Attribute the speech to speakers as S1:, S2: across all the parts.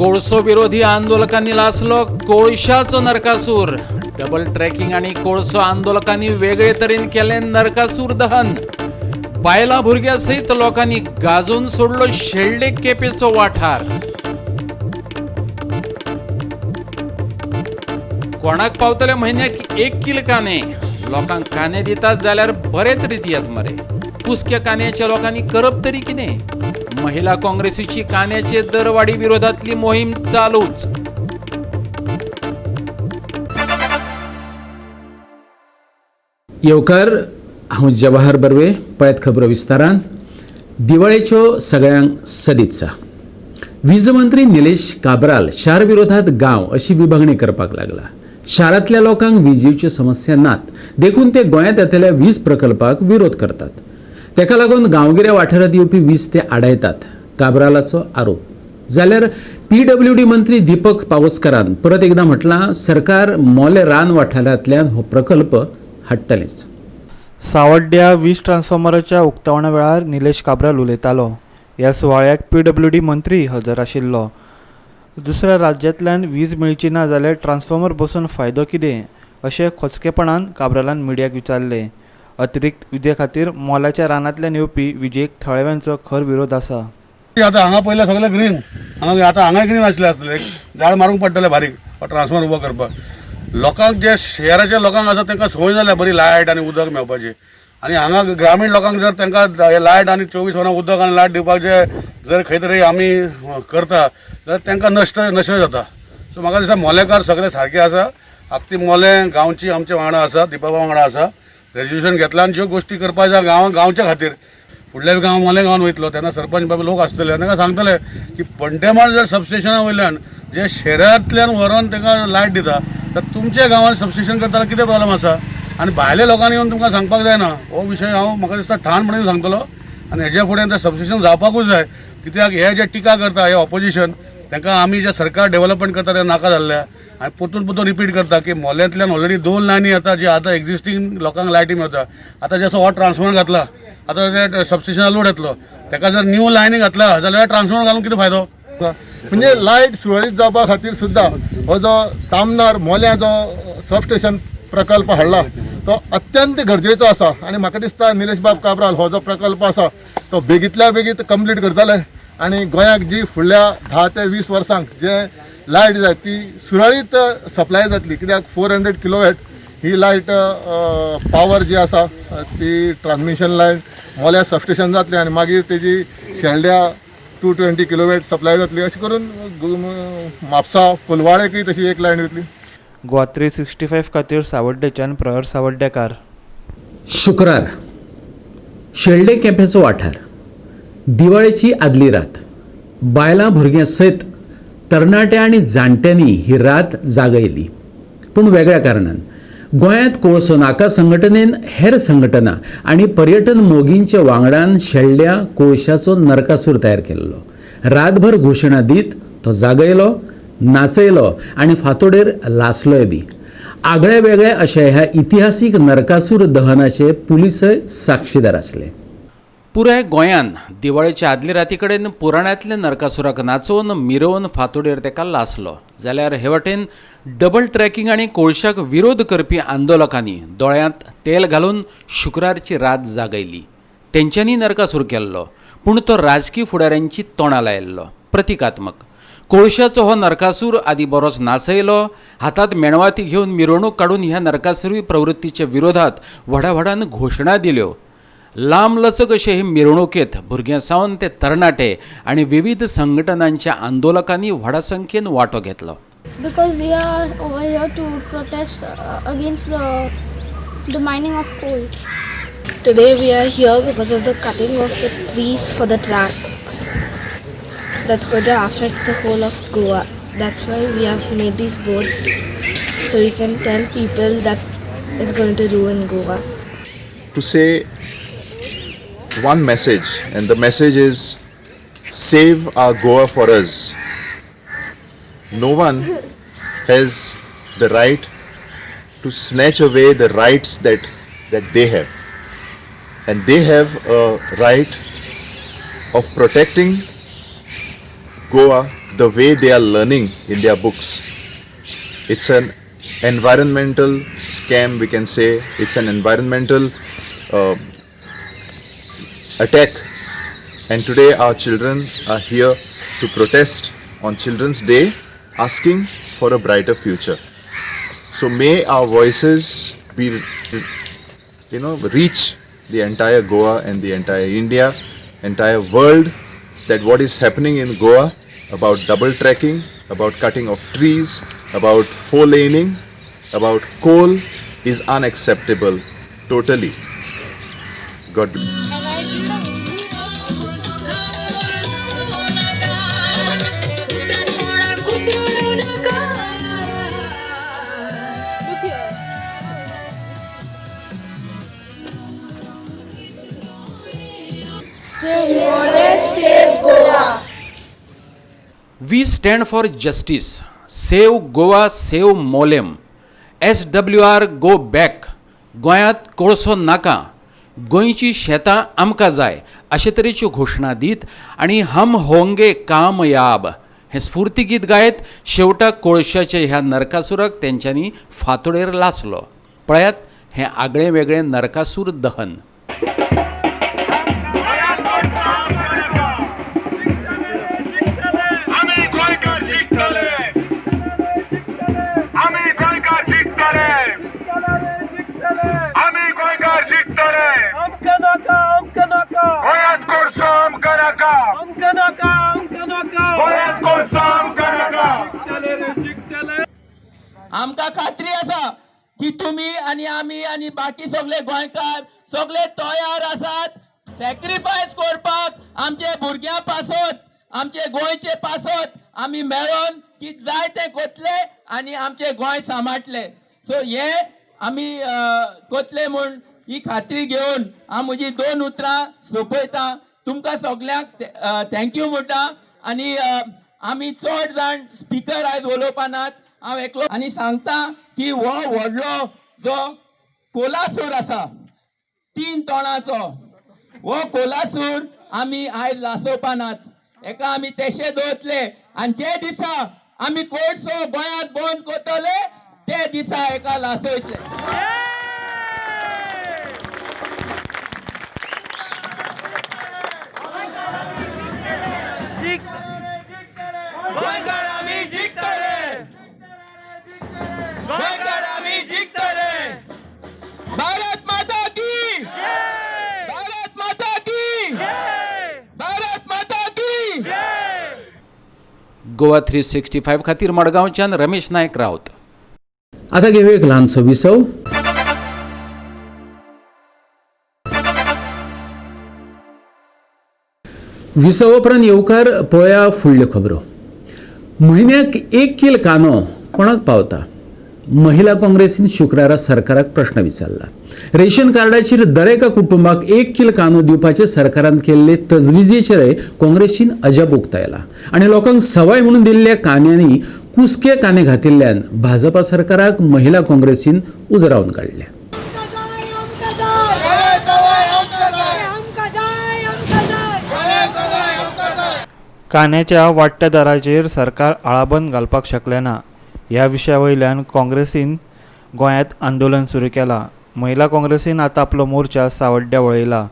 S1: कोळसो विरोधी आंदोलकांनी लासलो कोळशाचो नरकासूर. डबल ट्रॅकिंग आनी कोळसो आंदोलकांनी वेगळे तरेन केलें नरकासूर दहन. बायलां भुरग्यां सयत लोकांनी गाजोवन सोडलो शेल्डे केपेचो वाठार. कोणाक पावतले म्हयन्याक 1 किल कांदे? लोकांक कांदे दितात जाल्यार बरे तरी दियात मरे. कुसक्या कांद्याच्या लोकांनी करप तरी कितें? महिला काँग्रेसीची कांद्याचे दरवाडी विरोधातली मोहीम चालूच. येवकार, हांव जवाहर बर्वे. पळयत खबरो विस्तारान. दिवाळेच्यो सगळ्यांक सदित्सा. वीज मंत्री निलेश काब्राल शार विरोधात गांव अशी विभागणी करपाक लागला. शारांतल्या लोकांक विजेच्यो समस्या नात देखून ते गोंयांत येतल्या वीज प्रकल्पाक विरोध करतात. तेका लागून गांवगिऱ्या वाठारांत येवपी वीज ते आडायतात, काब्रालाचो आरोप. जाल्यार पीडब्ल्यूडी मंत्री दीपक पावसकारान परत एकदां म्हटलां, सरकार मोले रान वाठारांतल्यान हो प्रकल्प हाडटलेंच.
S2: सावड्ड्या वीज ट्रान्सफॉर्मराच्या उक्तावणा वेळार निलेश काब्राल उलयतालो. ह्या सुवाळ्याक पीडब्ल्यूडी मंत्री हजर आशिल्लो. दुसऱ्या राज्यांतल्यान वीज मेळची ना जाल्यार ट्रान्सफॉर्मर बसून फायदो कितें अशें खोचकेपणान काब्रालान मिडियाक विचारलें. अतिरिक्त विजे खातीर मोलाच्या रानांतल्यान येवपी विजेक थळाव्यांचो खर विरोध आसा.
S3: आतां हांगा पयलें सगळें ग्रीन, हांगा आतां हांगाय ग्रीन आसलें आसतलें, झाड मारूंक पडटलें बारीक ट्रान्सफॉर्मर उबो करपाक. लोकांक जे शहराच्या लोकांक आसा तांकां संवय जाल्या बरी लायट आनी उदक मेळपाची, आनी हांगा ग्रामीण लोकांक जर तांकां लायट आनी 24 वरां उदक आनी लायट दिवपाक जे जर खंय तरी आमी करता जाल्यार तांकां नश्ट नश्ट जाता. सो म्हाका दिसता मोलेकार सगळे सारके आसा. आगती मोले गांवची आमच्या वांगडा आसा, दीपा वांगडा आसा. रेजोल्युशन घेतला आनी ज्यो गोश्टी करपाक जाय गांवच्या खातीर. फुडल्या गांव मोले गांवान वयतलो तेन्ना सरपंच बाबा लोक आसतले तांकां सांगतले की पंटेमाळ जर सबस्टेशना वयल्यान जे शहरांतल्यान व्हरोन तांकां लायट दिता तर तुमच्या गांवांत सबस्टेशन करता कितें प्रॉब्लम आसा आनी भायल्या लोकांनी येवन तुमकां सांगपाक जायना. हो विशय हांव म्हाका दिसता ठाणपणान सांगतलो आनी हेज्या फुडें तें सबस्टेशन जावपाकूच जाय. कित्याक हे जे टिका करता हे ऑपोजिशन, तांकां आमी जे सरकार डेव्हलपमेंट करता तें नाका जाल्लें आनी परतून परतून रिपीट करता की मोल्यांतल्यान ऑलरेडी 2 लायनी येता जी आतां एग्जिस्टींग लोकांक लायटी मेळता. आतां जसो हो ट्रान्सफॉर्मर घातला, आतां ते सबस्टेशनार लोड येतलो, ताका जर न्यू लायनी घातला जाल्यार ट्रान्सफॉर्मर घालून कितें फायदो?
S4: म्हणजे लायट सुरळीत जावपा खातीर सुद्दां हो जो तामनार मोल्या जो सबस्टेशन प्रकल्प हाडला तो अत्यंत गरजेचो आसा. आनी म्हाका दिसता निलेश बाब काब्राल हो जो प्रकल्प आसा तो बेगीतल्या बेगीत कंप्लीट करतले आनी गोंयाक जी फुडल्या 10 ते 20 वर्सांक जे लायट जाय ती सुरळीत सप्लाय जातली. कित्याक 400 किलोवॅट ही लायट पावर जी आसा ती ट्रान्समिशन लायन मोल्या सबस्टेशन जातली आनी मागीर तेजी शेल्ड्या 220 किलोवॅट सप्लाय जातली. अशें करून म्हापसा कोलवाळेकूय तशी एक लायन वयतली.
S2: गोवा 365 खातीर सावड्डेच्यान प्रहर सावड्डेकार.
S1: शुक्रार शेल्डे केपेंचो वाठार, दिवाळेची आदली रात. बायलां भुरग्यां सयत तरणाट्या आनी जाणट्यांनी ही रात जागयली, पूण वेगळ्या कारणान. गोंयांत कोळसो नाका संघटनेन हेर संघटना आनी पर्यटन मोगींच्या वांगडान शेल्ड्या कोळशाचो नरकासूर तयार केल्लो. रातभर घोशणा दीत तो जागयलो, नाचयलो आनी फांतोडेर लासलोय बी. आगळे वेगळे अशे ह्या इतिहासीक नरकासूर दहनाचे पुलिसय साक्षीदार आसले. पुराय गोंयान दिवाळेच्या आदले राती कडेन पुराणांतल्या नरकासुराक नाचोवन मिरोवन फांतोडेर तेका लासलो. जाल्यार हे वटेन डबल ट्रॅकिंग आनी कोळशाक विरोध करपी आंदोलकांनी दोळ्यांत तेल घालून शुक्रारची रात जागयली. तेंच्यांनी नरकासूर केल्लो, पूण तो राजकी फुडाऱ्यांची तोंडां लायिल्लो प्रतिकात्मक. कोळशाचो हो नरकासूर आदी बरोच नाचयलो. हातांत मेणवाती घेवन मिरवणूक काडून ह्या नरकासुरी प्रवृत्तीच्या विरोधात व्हडा व्हडान घोशणा दिल्यो. लांब लचक अशे हे मिरवणुकेत भुरग्यां सावन ते तरणाटे आनी विविध संघटनांच्या आंदोलकांनी व्हडा संख्येन वांटो घेतलो.
S5: Because we are over here to protest against the mining of coal.
S6: Today we are here because of the cutting of the trees for the tracks. That's going to affect the whole of Goa. That's why we have made these boards, so we can tell people that it's going to ruin Goa.
S7: To say one message, and the message is save our Goa for us. No one has the right to snatch away the rights that they have. And they have a right of protecting Goa the way they are learning in their books. It's an environmental scam, we can say. It's an environmental attack. And today our children are here to protest on Children's Day, asking for a brighter future. So may our voices be, reach the entire Goa and the entire India, entire world, that what is happening in Goa about double tracking, about cutting of trees, about four laning, about coal is unacceptable totally. God bless.
S1: We stand for justice, save Goa, save Mollem, SWR go back, गोंयांत कोळसो नाका, गोंयची शेतां आमकां जाय अशे तरेच्यो घोशणा दीत आनी हम होंगे कामयाब हें स्फूर्तीगीत गायत शेवटाक कोळशाचे ह्या नरकासुराक तेंच्यांनी फांतोडेर लासलो. पळयात हें आगळें वेगळें नरकासूर दहन.
S8: आमकां खात्री आसा की तुमी आनी आमी आनी बाकी सगळे गोंयकार सगळे तयार आसात सॅक्रिफायस करपाक आमचे भुरग्यां पासत, आमचे गोंयचे पासत आमी मेळोन की जाय तें कोतले आनी आमचे गोंय सांबाळटले. सो हे आमी कोतले म्हूण ही खात्री घेवन हांव म्हजी दोन उतरां सोंपयतां. तुमकां सगल्यांक thank you म्हणटा आनी आमी चड जाण स्पिकर आयज उलोवपा नात. हांव एकलो आनी सांगता की हो व्हडलो जो कोलासूर आसा तीन तोंडाचो, हो कोलासूर आमी आयज लासोवपा नात. एका आमी तेशे दवरतले आनी जे दिसा आमी कोळसो गोंयांत बंद करतले ते दिसा एका लासयतले. गोंयकार आमी जिखतले, गोंयकार आमी जिखतले. भारत माता की, भारत माता की, भारत माता की.
S1: गोवा 365 खातीर मडगांवच्यान रमेश नायक राऊत. आता घेऊया एक ल्हानसो विसव. विसव उपरांत येवकार पळया फुडल्यो खबरो. म्हयन्याक 1 किल कांदो कोणाक पावता? महिला काँग्रेसीन शुक्रारा सरकाराक प्रश्न विचारला. रेशन कार्डाचेर दरेका कुटुंबाक 1 किल कांदो दिवपाचे सरकारान केल्ले तजवीजेचेरय काँग्रेसीन अजाप उक्तायला आनी लोकांक सवाय म्हणून दिल्ल्या कांद्यांनी कुसके कांदे घातिल्ल्यान भाजपा सरकाराक महिला काँग्रेसीन उजरावन काडल्या.
S2: कांद्याच्या वाडट्या दराचेर सरकार आळाबंद घालपाक शकलें ना. ह्या विशया वयल्यान काँग्रेसीन गोंयांत आंदोलन सुरू केलां. महिला काँग्रेसीन आतां आपलो मोर्चा सावड्ड्या वळयला.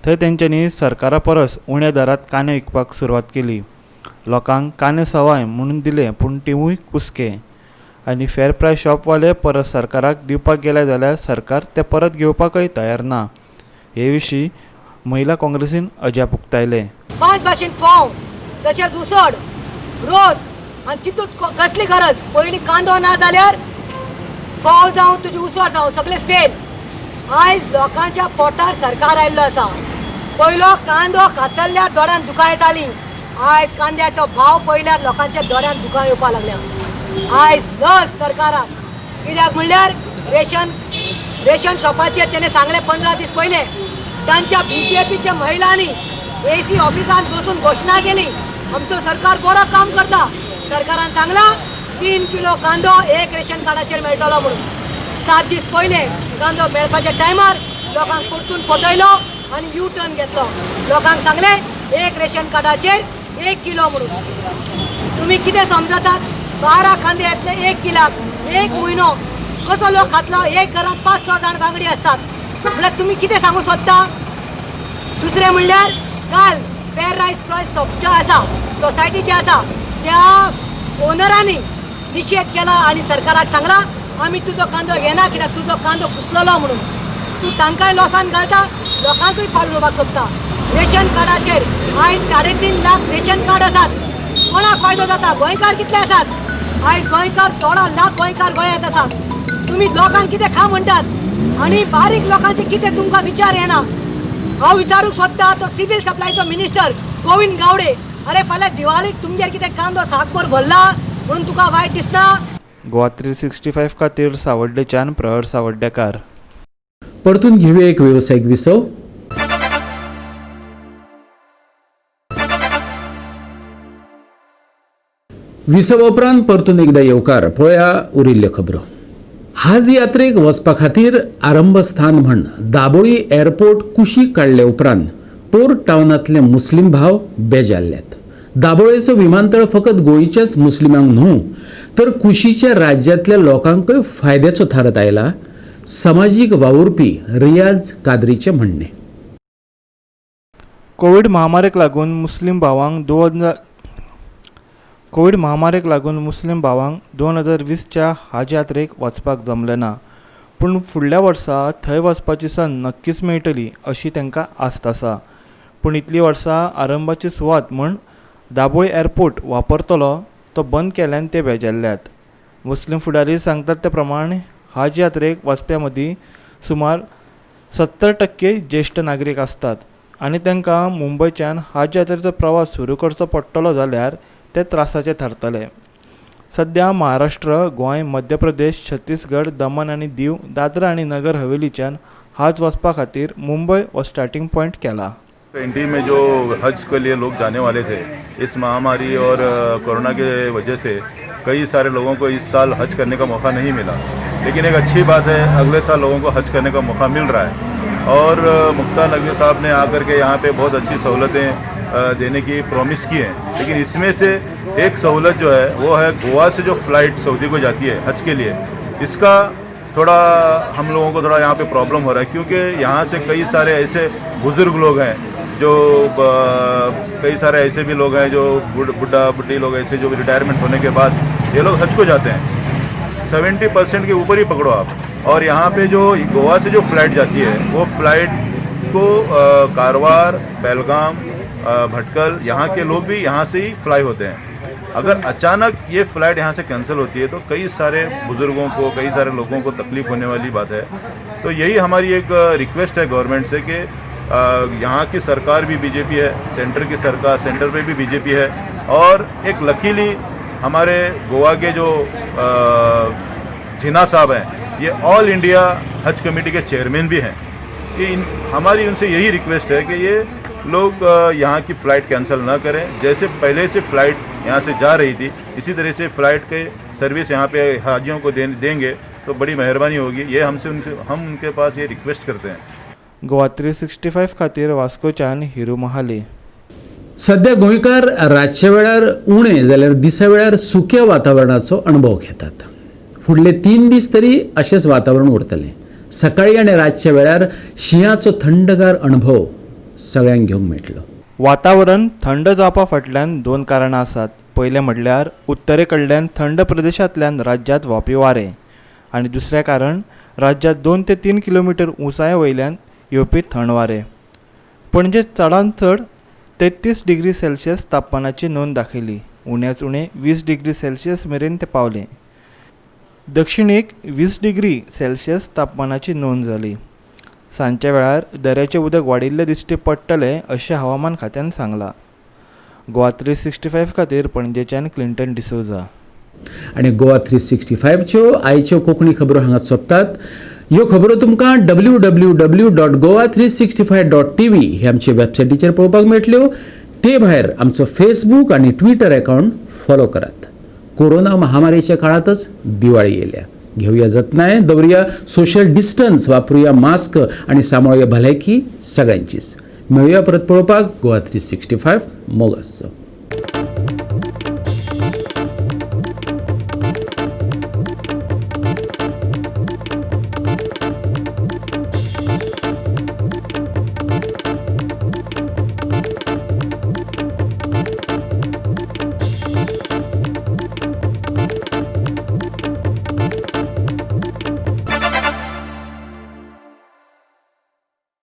S2: थंय तेंच्यांनी सरकारा परस उण्या दरांत कांदे विकपाक सुरवात केली. लोकांक कांदे सवाय म्हणून दिले पूण तिवूय कुसके आनी फेर प्रायस शॉपवाले परत सरकाराक दिवपाक गेले जाल्यार सरकार ते परत घेवपाकय तयार ना. हे विशीं महिला काँग्रेसीन अजाप उक्तायलें.
S9: 5 भाशेन फोव तशेंच उसळ रोस आनी तितूंत कसली गरज? पयलीं कांदो ना जाल्यार फोव जावं तुजी उसळ जावं सगळें फेल. आयज लोकांच्या पोटार सरकार आयिल्लो आसा. पयलो कांदो कातरल्यार दोळ्यांत दुकां येतालीं, आयज कांद्याचो भाव पळयल्यार लोकांच्या दोळ्यांत दुकां येवपाक लागल्या. आयज लज सरकाराक, कित्याक म्हणल्यार रेशन शॉपाचेर तेणें सांगलें 15 दीस पयलें तांच्या बीजेपीच्या महिलांनी एसी ऑफिसांत बसून घोशणा केली आमचो सरकार बरो काम करता. सरकारान सांगलां 3 किलो कांदो 1 रेशन कार्डाचेर मेळटलो म्हणून. 7 दीस पयले कांदो मेळपाच्या टायमार लोकांक परतून फटयलो आनी यू टर्न घेतलो. लोकांक सांगलें 1 रेशन कार्डाचेर 1 किलो म्हणून. तुमी कितें समजतात? 12 कांदे येतले 1 किलाक, एक म्हयनो कसो लोक खातलो? एक घरांत 5-6 जाण वांगडी आसतात, म्हणल्यार तुमी कितें सांगू सोदता? दुसरें म्हणल्यार काल फेर रायस प्रायस जो आसा सोसायटी जी आसा त्या ओनरांनी निशेध केला आनी सरकाराक सांगला आमी तुजो कांदो घेना कित्याक तुजो कांदो कुसलेलो म्हणून. तूं तांकांय लॉसान घालता, लोकांकूय पाडून उडोवपाक सोदता. रेशन कार्डाचेर आयज 3.5 लाख रेशन कार्ड आसात, कोणाक फायदो जाता? गोंयकार कितले आसात? आयज गोंयकार 16 लाख गोंयकार गोंयांत आसात. तुमी लोकांक कितें खा म्हणटात आनी बारीक लोकांचे कितें तुमकां विचार येना? हांव विचारूंक सोदता तो सिवील सप्लायचो मिनिस्टर गोविंद गावडे, अरे फाल्यां दिवाळीक तुमगेर कितें कांदो साकभर भरला म्हणून तुका वायट दिसना?
S2: गोवा 365 खातीर सावड्डेच्यान प्रहर सावड्डेकार.
S1: परतून घेऊया एक वेवसायीक विसव. विसवा उपरांत परतून एकदा येवकार. पळया उरिल्ल्यो खबरो. हाज यात्रेक वचपा खातीर आरंभस्थान म्हण दाबोळी एअरपोर्ट कुशीक काडले उपरांत पोर्ट टावनांतले मुस्लीम भाव बेजारल्यात. दाबोळेचो विमानतळ फकत गोंयच्याच मुस्लिमांक न्हू तर कुशीच्या राज्यांतल्या लोकांकय फायद्याचो थारत आयला, समाजीक वावुरपी रियाज कादरीचें म्हणणें.
S2: कोवीड महामारीक लागून मुस्लीम भावांक 2020च्या हाज यात्रेक वचपाक जमलें ना, पूण फुडल्या वर्सा थंय वचपाची संद नक्कीच मेळटली अशी तांकां आस्त आसा. पूण इतलीं वर्सां आरंभाची सुवात म्हूण दाबोळी एअरपोर्ट वापरतलो तो बंद केल्यान ते बेजारल्यात. मुस्लीम फुडारी सांगतात ते प्रमाण हाज यात्रेक वचप्यां मदीं सुमार 70% ज्येश्ठ नागरीक आसतात आनी तांकां मुंबयच्यान हाज यात्रेचो प्रवास सुरू करचो पडटलो जाल्यार ते त्रासाचे थारतले. सद्या महाराष्ट्र, गोंय, मध्य प्रदेश, छत्तीसगड, दमन आनी दीव, दादरा आनी नगर हवेलीच्यान हाज वचपा खातीर मुंबय हो स्टार्टिंग पॉयंट केला.
S10: 20 में जो हज के लिए लोग जाने वाले थे, इस महामारी और कोरोना के वजह से कई सारे लोगों को इस साल हज करने का मौका नहीं मिला, लेकिन एक अच्छी बात है अगले साल लोगों को हज करने का मौका मिल रहा है। और मुख्तार नकवी साहब ने आकर के यहाँ पे बहुत अच्छी सहूलतें देने की प्रॉमिस की है, लेकिन इसमें से एक सहूलत जो है वो है गोवा से जो फ़्लाइट सऊदी को जाती है हज के लिए, इसका थोड़ा हम लोगों को थोड़ा यहाँ पे प्रॉब्लम हो रहा है, क्योंकि यहाँ से कई सारे ऐसे बुज़ुर्ग लोग हैं जो कई सारे ऐसे भी लोग हैं जो बुढ़ा बुढ़ी लोग ऐसे जो रिटायरमेंट होने के बाद ये लोग हज को जाते हैं। 70% के ऊपर ही पकड़ो आप। और यहाँ पे जो गोवा से जो फ़्लाइट जाती है वो फ़्लाइट को कारवार, बेलगाम, भटकल यहाँ के लोग भी यहाँ से ही फ्लाई होते हैं। अगर अचानक ये फ़्लाइट यहाँ से कैंसिल होती है तो कई सारे बुज़ुर्गों को, कई सारे लोगों को तकलीफ़ होने वाली बात है। तो यही हमारी एक रिक्वेस्ट है गवर्नमेंट से कि यहाँ की सरकार भी बीजेपी है, सेंटर की सरकार, सेंटर पे भी बीजेपी है, और एक लकीली हमारे गोवा के जो जिन्ना साहब हैं ये ऑल इंडिया हज कमेटी के चेयरमैन भी हैं, कि हमारी उनसे यही रिक्वेस्ट है कि ये लोग यहाँ की फ़्लाइट कैंसिल ना करें। जैसे पहले से फ़्लाइट यहाँ से जा रही थी इसी तरह से फ़्लाइट के सर्विस यहाँ पे हाजियों को देंगे तो बड़ी मेहरबानी होगी। ये हमसे उनसे हम उनके पास ये रिक्वेस्ट करते हैं।
S2: गोवा 365 खातीर वास्कोच्यान हिरू महाली.
S1: सध्या गोंयकार रातच्या वेळार उणें जाल्यार दिसा वेळार सुक्या वातावरणाचो अणभव घेतात. फुडले 3 दीस तरी अशेंच वातावरण उरतलें. सकाळी आनी रातच्या वेळार शिंयाचो थंडगार अणभव सगळ्यांक घेवंक मेळटलो.
S2: वातावरण थंड जावपा फाटल्यान 2 कारणां आसात. पयलें म्हणल्यार उत्तरे कडल्यान थंड प्रदेशांतल्यान राज्यांत व्हांवपी वारें आनी दुसरें कारण राज्यांत 2 ते 3 किलोमिटर उंचाये वयल्यान येवपी थंड वारें. पणजे चडांत चड 33 डिग्री सेल्सियस तापमानाची नोंद दाखयली. उण्याच उणें 20 डिग्री सेल्सियस मेरेन तें पावलें. दक्षिणेक 20 डिग्री सेल्सियस तापमानाची नोंद जाली. सांजच्या वेळार दर्याचें उदक वाडिल्लें दिश्टी पडटलें अशें हवामान खात्यान सांगलां. गोवा 365 खातीर पणजेच्यान क्लिंटन डिसोजा.
S1: आनी गोवा 365च्यो आयच्यो कोंकणी खबरो हांगा सोंपतात. ह्यो खबरो तुमकां www.goa365.tv हे आमचे वेबसायटीचेर पळोवपाक मेळटल्यो. ते भायर आमचो फेसबूक आनी ट्विटर अकावंट फॉलो करात. कोरोना महामारीच्या काळांतच दिवाळी येयल्या. घेवया जतनाय, दवरुया सोशल डिस्टन्स, वापरुया मास्क आनी सांबाळुया भलायकी सगळ्यांचीच. मेळुया परत पळोवपाक गोवा 365. मोग आसचो.